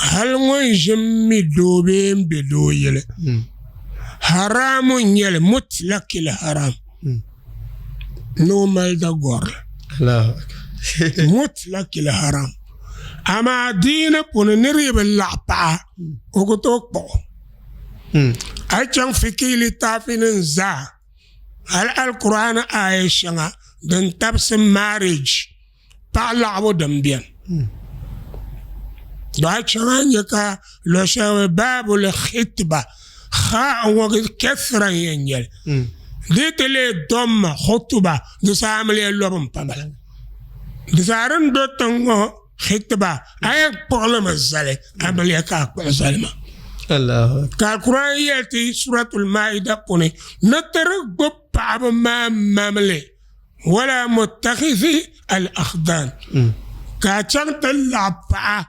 Hali ŋun ʒi m-mi doo bee m-be doo yili, haraamu n-nyɛ li, mutlaqil haram, ni o mali dagɔrili. Mutlaqil haram. Amaa diini puuni nir yi bi laɣi paɣa, o ku tooi kpuɣi o. A yi chaŋ fikihi litaafi nim zaa, hali Alkur'aani aaya shɛŋa din tabisi marriage, paɣa laɣibu din beni. Dɔ a chaŋ a nya ka luɣ shɛli baabul khitba kha ŋɔ kɛsira n-yɛn nyɛ li. Di yi ti leei dɔmma khutuba di saha mi lee lɔbu m-pa bala. Di saha din do tiŋ ŋɔ khitba a yɛn kpuɣi li mi zali a mi lee ka a kpuɣi zali maa. Ka Alkur'aan yɛli ti Suratul Maida puuni ni ti di gbubi paɣaba maa mamli. Wala mutakhidhi al-akhdan, ka a chaŋ ti laɣi paɣa.